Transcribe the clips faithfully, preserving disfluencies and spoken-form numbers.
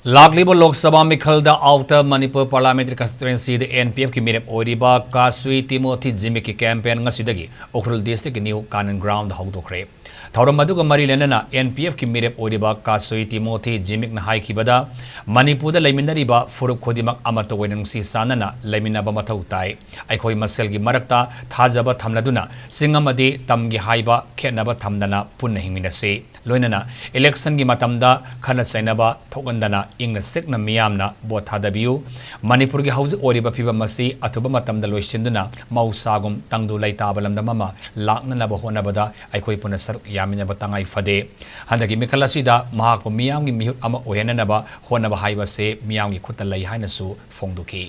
ꯂꯥꯛꯂꯤꯕ Lok Sabha ꯃꯤꯈꯜꯗ Outer Manipur Parliamentary Constituencyꯗ NPFꯀꯤ ꯃꯤꯔꯦꯞ ꯑꯣꯏꯔꯤꯕ ꯀꯥꯁꯨꯏ ꯇꯤꯃꯣꯊꯤ ꯖꯤꯃꯤꯛꯀꯤ campaign ꯉꯁꯤꯗꯒꯤ ꯎꯈ꯭ꯔꯨꯜ districtꯀꯤ New Kanan Groundꯗ ꯍꯧꯗꯣꯛꯈ꯭ꯔꯦ꯫ ꯊꯧꯔꯝ ꯑꯗꯨꯒ ꯃꯔꯤ ꯂꯩꯅꯅ NPFꯀꯤ ꯃꯤꯔꯦꯞ ꯑꯣꯏꯔꯤꯕ ꯀꯥꯁꯨꯏ ꯇꯤꯃꯣꯊꯤ ꯖꯤꯃꯤꯛꯅ ꯍꯥꯏꯈꯤꯕꯗ, ꯃꯅꯤꯄꯨꯔꯗ ꯂꯩꯃꯤꯟꯅꯔꯤꯕ ꯐꯨꯔꯨꯞ ꯈꯨꯗꯤꯡꯃꯛ ꯑꯃꯠꯇ ꯑꯣꯏꯅ ꯅꯨꯡꯁꯤ ꯆꯥꯟꯅꯅ ꯂꯩꯃꯤꯟꯅꯕ ꯃꯊꯧ ꯇꯥꯏ꯫ ꯑꯩꯈꯣꯏ ꯃꯁꯦꯜꯒꯤ ꯃꯔꯛꯇ ꯊꯥꯖꯕ ꯊꯝꯅꯗꯨꯅ ꯆꯤꯡ ꯑꯃꯗꯤ ꯇꯝꯒꯤ ꯍꯥꯏꯕ ꯈꯦꯠꯅꯕ ꯊꯝꯗꯅ ꯄꯨꯟꯅ ꯍꯤꯡꯃꯤꯟꯅꯁꯤ꯫ ꯂꯣꯏꯅꯅ electionꯒꯤ ꯃꯇꯝꯗ ꯈꯠꯅ ꯆꯩꯅꯕ ꯊꯣꯛꯍꯟꯗꯅ ꯏꯪꯅ ꯆꯤꯛꯅ ꯃꯤꯌꯥꯝꯅ vote ꯊꯥꯗꯕꯤꯌꯨ꯫ ꯃꯅꯤꯄꯨꯔꯒꯤ ꯍꯧꯖꯤꯛ ꯑꯣꯏꯔꯤꯕ ꯐꯤꯕꯝ ꯑꯁꯤ ꯑꯊꯨꯕ ꯃꯇꯝꯗ ꯂꯣꯏꯁꯤꯟꯗꯨꯅ ꯃꯍꯧꯁꯥꯒꯨꯝ ꯇꯪꯗꯨ ꯂꯩꯇꯥꯕ ꯂꯝꯗꯝ ꯑꯃ ꯂꯥꯛꯅꯅꯕ ꯍꯣꯠꯅꯕꯗ ꯑꯩꯈꯣꯏ ꯄꯨꯟꯅ ꯁꯔꯨꯛ ꯌꯥꯃꯤꯟꯅꯕ ꯇꯉꯥꯏ ꯐꯗꯦ꯫ ꯍꯟꯗꯛꯀꯤ ꯃꯤꯈꯜ ꯑꯁꯤꯗ ꯃꯍꯥꯛꯄꯨ ꯃꯤꯌꯥꯝꯒꯤ ꯃꯤꯍꯨꯠ ꯑꯃ ꯑꯣꯏꯍꯟꯅꯅꯕ ꯍꯣꯠꯅꯕ ꯍꯥꯏꯕꯁꯤ ꯃꯤꯌꯥꯝꯒꯤ ꯈꯨꯠꯇ ꯂꯩ ꯍꯥꯏꯅꯁꯨ ꯐꯣꯡꯗꯣꯛꯈꯤ꯫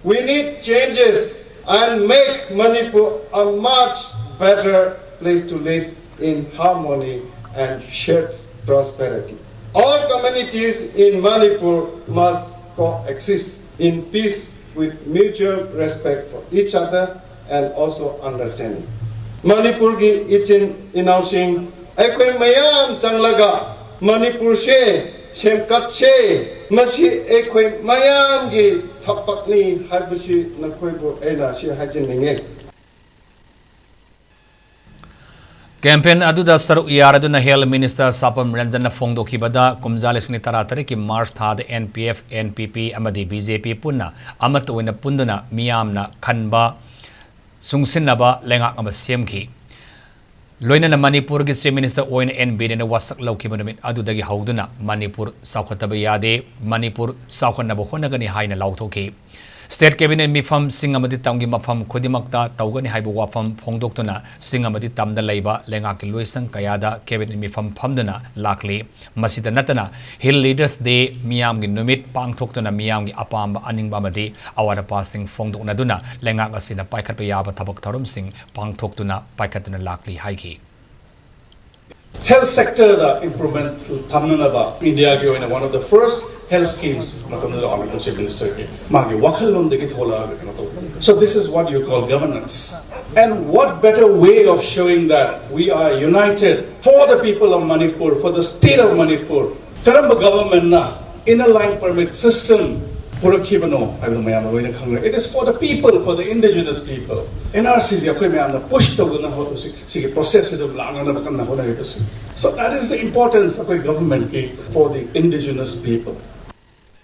We need changes and make Manipur a much better place to live in harmony and shared prosperity. All communities in Manipur must coexist in peace with mutual respect for each other and also understanding. ꯃꯅꯤꯄꯨꯔꯒꯤ ꯏꯆꯤꯟ ꯏꯅꯥꯎꯁꯤꯡ, ꯑꯩꯈꯣꯏ ꯃꯌꯥꯝ ꯆꯪꯂꯒ ꯃꯅꯤꯄꯨꯔꯁꯦ ꯁꯦꯝꯒꯠꯁꯦ꯫ ꯃꯁꯤ ꯑꯩꯈꯣꯏ ꯃꯌꯥꯝꯒꯤ ꯊꯕꯛꯅꯤ ꯍꯥꯏꯕꯁꯤ ꯅꯈꯣꯏꯕꯨ ꯑꯩꯅ ꯁꯤ ꯍꯥꯏꯖꯅꯤꯡꯉꯤ꯫ Campaign ꯑꯗꯨꯗ ꯁꯔꯨꯛ ꯌꯥꯔꯗꯨꯅ Health Minister ꯁꯥꯄꯝ ꯔꯟꯖꯟꯅ ꯐꯣꯡꯗꯣꯛꯈꯤꯕꯗ, ꯀꯨꯝꯖꯥ ꯂꯤꯁꯤꯡ ꯑꯅꯤ ꯇꯔꯥꯇꯔꯦꯠꯀꯤ March ꯊꯥꯗ NPF, NPP ꯑꯃꯗꯤ BJP ꯄꯨꯟꯅ ꯑꯃꯠꯇ ꯑꯣꯏꯅ ꯄꯨꯟꯗꯨꯅ ꯃꯤꯌꯥꯝꯅ ꯈꯟꯕ ꯆꯨꯡꯁꯤꯟꯅꯕ ꯂꯩꯉꯥꯛ ꯑꯃ ꯁꯦꯝꯈꯤ꯫ ꯂꯣꯏꯅꯅ ꯃꯅꯤꯄꯨꯔꯒꯤ Chief Minister ꯑꯣꯏꯅ ꯑꯦꯟ ꯕꯤꯔꯦꯟꯅ ꯋꯥꯁꯛ ꯂꯧꯈꯤꯕ ꯅꯨꯃꯤꯠ ꯑꯗꯨꯗꯒꯤ ꯍꯧꯗꯨꯅ ꯃꯅꯤꯄꯨꯔ ꯆꯥꯎꯈꯠꯇꯕ ꯌꯥꯗꯦ, ꯃꯅꯤꯄꯨꯔ ꯆꯥꯎꯈꯠꯅꯕ ꯍꯣꯠꯅꯒꯅꯤ ꯍꯥꯏꯅ ꯂꯥꯎꯊꯣꯛꯈꯤ꯫ State Cabinet ꯃꯤꯐꯝ, ꯆꯤꯡ ꯑꯃꯗꯤ ꯇꯝꯒꯤ ꯃꯐꯝ ꯈꯨꯗꯤꯡꯃꯛꯇ ꯇꯧꯒꯅꯤ ꯍꯥꯏꯕ ꯋꯥꯐꯝ ꯐꯣꯡꯗꯣꯛꯇꯨꯅ ꯆꯤꯡ ꯑꯃꯗꯤ ꯇꯝꯗ ꯂꯩꯕ ꯂꯩꯉꯥꯛꯀꯤ ꯂꯣꯏꯁꯪ ꯀꯌꯥꯗ Cabinet ꯃꯤꯐꯝ ꯐꯝꯗꯨꯅ ꯂꯥꯛꯂꯤ꯫ ꯃꯁꯤꯗ ꯅꯠꯇꯅ Hill Leaders Day ꯃꯤꯌꯥꯝꯒꯤ ꯅꯨꯃꯤꯠ ꯄꯥꯡꯊꯣꯛꯇꯨꯅ ꯃꯤꯌꯥꯝꯒꯤ ꯑꯄꯥꯝꯕ, ꯑꯅꯤꯡꯕ ꯑꯃꯗꯤ ꯑꯋꯥꯠ ꯑꯄꯥꯁꯤꯡ ꯐꯣꯡꯗꯣꯛꯅꯗꯨꯅ ꯂꯩꯉꯥꯛ ꯑꯁꯤꯅ ꯄꯥꯏꯈꯠꯄ ꯌꯥꯕ ꯊꯕꯛ ꯊꯧꯔꯝꯁꯤꯡ ꯄꯥꯡꯊꯣꯛꯇꯨꯅ ꯄꯥꯏꯈꯠꯇꯨꯅ ꯂꯥꯛꯂꯤ ꯍꯥꯏꯈꯤ꯫ Health sector ꯗ improvement ꯊꯝꯅꯅꯕ ꯏꯟꯗꯤꯌꯥꯒꯤ ꯑꯣꯏꯅ one of the first health schemes ꯃꯇꯝꯗꯨꯗ Honourable Chief Minister ꯒꯤ ꯃꯥꯒꯤ ꯋꯥꯈꯜꯂꯣꯟꯗꯒꯤ ꯊꯣꯛꯂꯛꯑꯒ ꯀꯩꯅꯣ ꯇꯧꯕꯅꯤ꯫ So this is what you call governance. And what better way of showing that we are united for the people of Manipur, for the state of Manipur, ꯀꯔꯝꯕ ꯒꯚꯔꯟꯃꯦꯟꯠꯅ Inner Line Permit System ꯄꯨꯔꯛꯈꯤꯕꯅꯣ ꯍꯥꯏꯕꯗꯨ ꯃꯌꯥꯝꯅ ꯂꯣꯏꯅ ꯈꯪꯅꯔꯦ꯫ It is for the people, for the indigenous people. N R ꯁꯤꯁꯦ ꯑꯩꯈꯣꯏ ꯃꯌꯥꯝꯅ push ꯇꯧꯗꯨꯅ ꯍꯧꯖꯤꯛ ꯁꯤꯒꯤ ꯄ꯭ꯔꯣꯁꯦꯁꯁꯤꯗ ꯂꯥꯛꯅꯅꯕ ꯀꯟꯅ ꯍꯣꯠꯅꯔꯤꯕꯁꯤ꯫ So that is the importance ꯑꯩꯈꯣꯏ ꯒꯚꯔꯟꯃꯦꯟꯠꯀꯤ for the indigenous people.